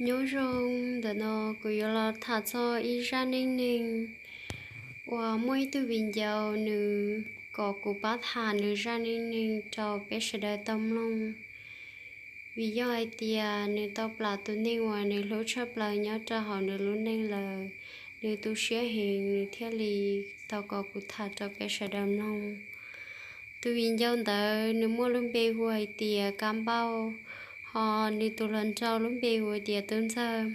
Nyob zoo, ntawm no kuv yuav los tham txog ib zaj neej neeg uas muaj ib tug viv ncaus nws kom kuv pab tham nws zaj neej neeg rau peb sawv daws tau mloog. Vim yog hais tias nws tau plam tus neeg uas nws hlub tshaj plaws nyob rau hauv nws lub neej lawm, nws tu siab heev nws thiaj li tau kom kuv tham rau peb sawv daws mloog. Tus viv ncaus ntawd nws muaj lub npe hu hais tias Kab Npauj, ho nws tus hluas nraug lub npe hu tias Tub Ntxawg.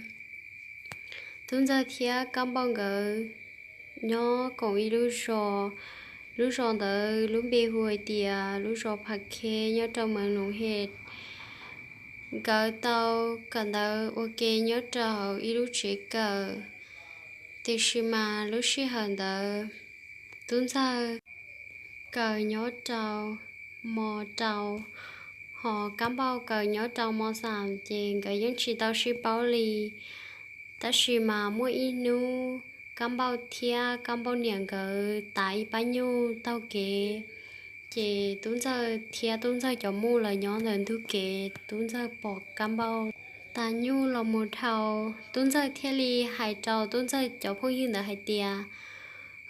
Tub Ntxawg thiab Kab Npauj nkawd nyob koom ib lub zos. Lub zos ntawd lub npe hu hais tias lub zos Phav Khe nyob rau Mees Noos Hem. Nkawd tau kawm ntawv ua ke nyob rau hauv ib lub tsev kawm, tiam sis mas lub sij hawm ntawd Tub Ntxawg kawm nyob rau mos rau, ho Kab Npauj kawm nyob rau mos xam, ces nkawd yeej tsis tau sib paub li. Tab sis mas muaj ib hnub Kab Npauj thiab Kab Npauj niam nkawd tav ib pab nyuj taug kev, ces Tub Ntxawg thiab Tub Ntxawg cov muj los nyob ntawm ntug kev, Tub Ntxawg pom Kab Npauj tav nyuj los mus dhau. Tub Ntxawg thiaj li hais rau Tub Ntxawg cov phooj ywg ntawd hais tias,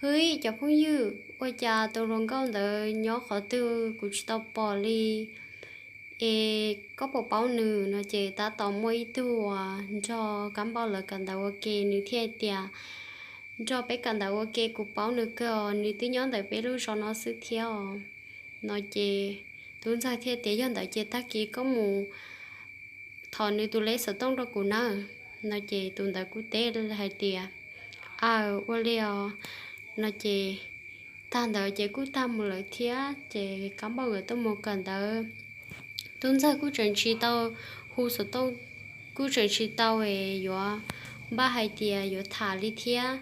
Hwb, cov phooj ywg, ua cas tus hluas nkauj ntawd nyob qhov twg kuv tsis tau pom li? Es koj puas paub nws? No ces tab tom muaj ib tug uas nrog Kab Npauj lawv kawm ntawv ua ke, nws thiaj hais tias, Nrog peb kawm ntawv ua ke kuv paub nws kawg os, nws twb nyob ntawm peb lub zos no xwb thiab os. No ces Tub Ntxawg thiaj tias, Yog ntawd ces tag kis koj mus thov nws tus lej xov tooj rau kuv nawb. No ces tus ntawd kuj teb hais tias, Aw, ua li os. No ces tag ntawd ces kuj tag mus lawm thiab, ces Kab Npauj nkawd tuaj mus kawm ntawv. Tub Ntxawg kuj tseem tsis tau hu xov tooj, kuj tseem tsis tau es yuav npaj hais tias yuav tham li thiab.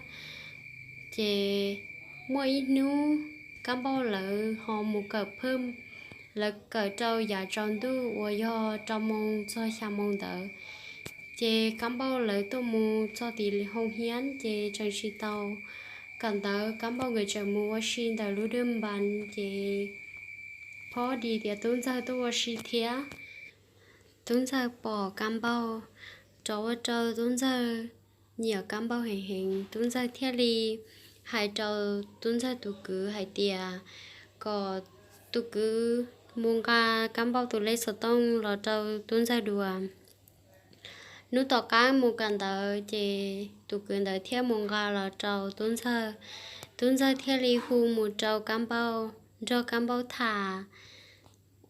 Ces muaj ib hnub Kab Npauj lawv ho mus kawm phwj, lawv kawm rau yav tsaus ntuj uas yog rau moos txog xya moos ntawd. Ces Kab Npauj lawv tuaj mus txog tim hoo hiab ces tseem tsis tau kawm ntawv, Kab Npauj nkawd tseem mus ua si ntawm lub dwj npas, ces phob di tias Tub Ntxawg tuaj ua si thiab. Tub Ntxawg pom Kab Npauj rov ua rau Tub Ntxawg nyiam Kab Npauj heev heev. Tub Ntxawg thiaj li hais rau Tub Ntxawg tus kwv hais tias kom tus kwv mus nqa Kab Npauj tus lej xov tooj los rau Tub Ntxawg dua. Hnub tom qab mus kawm ntawv ces tus kwv ntawd thiaj mus nqa los rau Tub Ntxawg. Tub Ntxawg thiaj li hu mus rau Kab Npauj, nrog Kab Npauj tham.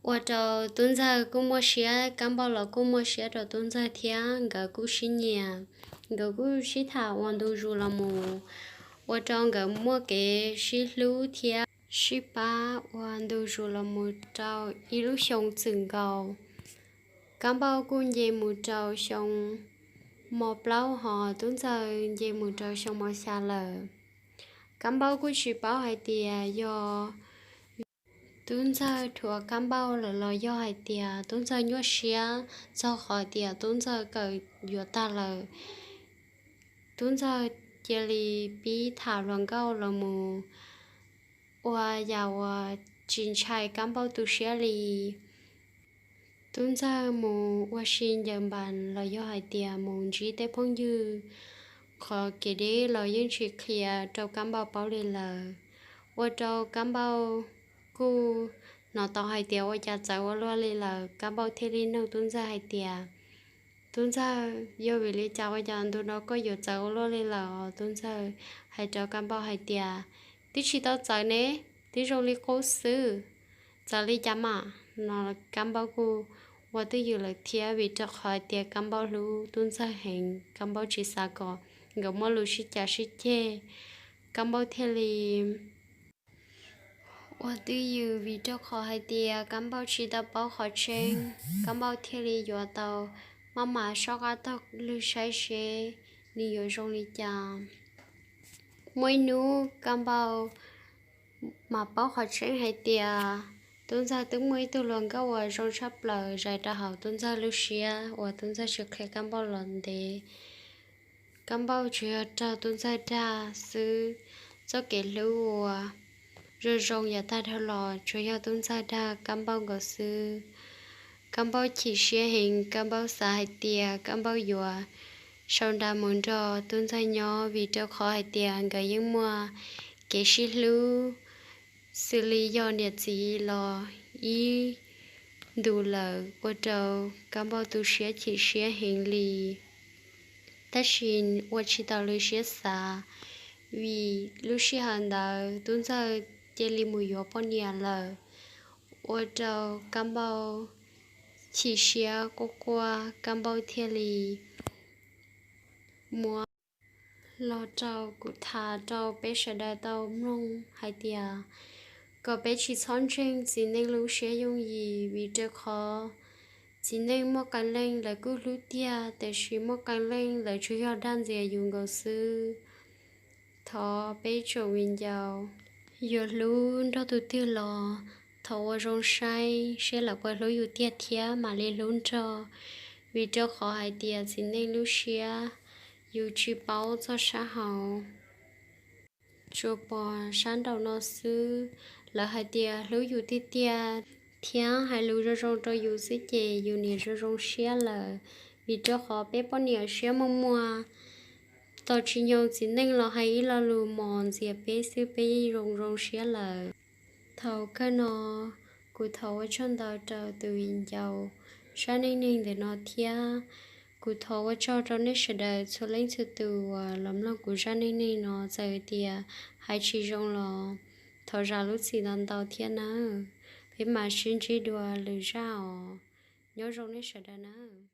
Ua rau Tub Ntxawg kuj muaj siab, Kab Npauj los kuj muaj siab rau Tub Ntxawg thiab, nkawd kuj sib nyiam, nkawd kuj sib tham ua ntu zus los mus, ua rau nkawd muaj kev sib hlub thiab sib pab ua ntu zus los mus rau ib lub xyoo txwm nkaus. Kab Npauj kuj nce mus rau xyoo mos plaub, ho Tub Ntxawg nce mus rau xyoo mos xya lawm. Kab Npauj kuj tsis paub hais tias yog Tub Ntxawg dhuav Kab Npauj lawm los yog hais tias Tub Ntxawg nyuaj siab txog qhov tias Tub Ntxawg kawm yuav tag lawm. Tub Ntxawg cia li pib tham hluas nkauj los mus ua yam uas tsis ntshai Kab Npauj tu siab li. Tub Ntxawg mus ua si ncaws npas los yog hais tias mus ntsib tej phooj ywg qhov kev deb los yeej tsis qhia rau Kab Npauj paub li lawm. Ua rau Kab Npauj kuj hnov tau hais tias ua cas txawv ua luaj li lawm, Kab Npauj thiaj li nug Tub Ntxawg hais tias, Tub Ntxawg, yog vim li cas ua cas ntu no koj yuav txawv ua luaj li lawm? Tub Ntxawg hais rau Kab Npauj hais tias, Twb tsis tau txawv ne, twb zoo li qub xwb, txawv li cas mas? No Kab Npauj kuj ua twj ywm lawm thiab, vim rau qhov hais tias Kab Npauj hlub Tub Ntxawg heev, Kab Npauj tsis xav kom nkawd muaj lus sib cav sib ceg. Kab Npauj thiaj li ua twj ywm, vim rau qhov hais tias Kab Npauj tsis tau paub qhov tseeb, Kab Npauj thiaj li yuav tau maj mam soj qab taug lw saib seb nws yuav zoo li cas. Muaj ib hnub Kab Npauj mam paub qhov tseeb hais tias Tub Ntxawg twb muaj ib tug hluas nkauj uas zoo tshaj plaws zais rau hauv Tub Ntxawg lub siab uas Tub Ntxawg tsis qhia Kab Npauj los ntev. Kab Npauj tsuas yog raug Tub Ntxawg dag xwb, txoj kev hlub uas zoo zoo yav tag dhau los tsuas yog Tub Ntxawg dag Kab Npauj nkaus xwb. Kab Npauj chim siab heev, Kab Npauj xav hais tias Kab Npauj yuav sau nra mus nrog tub ntxawg nyob, vim rau qhov hais tias nkawd yeej muaj kev sib hlub xws li yog niam txiv los ib ntus lawm, ua rau Kab Npauj tu siab chim siab heev li. Tab sis ua tsis tau li siab xav, vim lub sij hawm ntawd tub ntxawg cia li mus yuav poj niam lawm, ua rau Kab Npauj chim siab quaj quaj, Kab Npauj thiaj li muab los rau kuv tham rau peb sawv daws tau mloog hais tias kom peb tsis txhob ntseeg txiv neej lub siab yooj yim, vim rau qhov txiv neej muaj qee leej lawv kuj hlub tiag, tiam sis muaj qee leej lawv tsuas yog dag ntxias yus nkaus xwb. Thov peb tsoom viv ncaus yuav hlub nrog tus twg los thov ua zoo saib seb lawv puas hlub yus tiag thiab mam li hlub nrog, vim rau qhov hais tias txiv neej lub siab yus tsis paub txog sab hauv, tsuas pom sab nraum no xwb. Lawv hais tias hlub yus tiag tiag thiab hais lus zoo zoo rau yus xwb ces yus niam zoo zoo siab lawm, vim rau qhov peb poj niam siab muag muag, tau tsis nyoog txiv neej los hais ib lo lus mos ntxias peb xwb peb yeej zoo zoo siab lawm. Thaum kawg no kuv thov ua tsaug ntau rau tus viv ncaus zaj neej neeg ntawm no thiab kuv thov ua tsaug rau nej sawv daws txhua leej txhua tus uas los mloog kuv zaj neej neeg no. Txawm tias hais tsis zoo los thov zam lub txim ntau ntau thiab nawb. Peb mam sib ntsib dua lwm zaj os. Nyob zoo nej sawv daws nawb.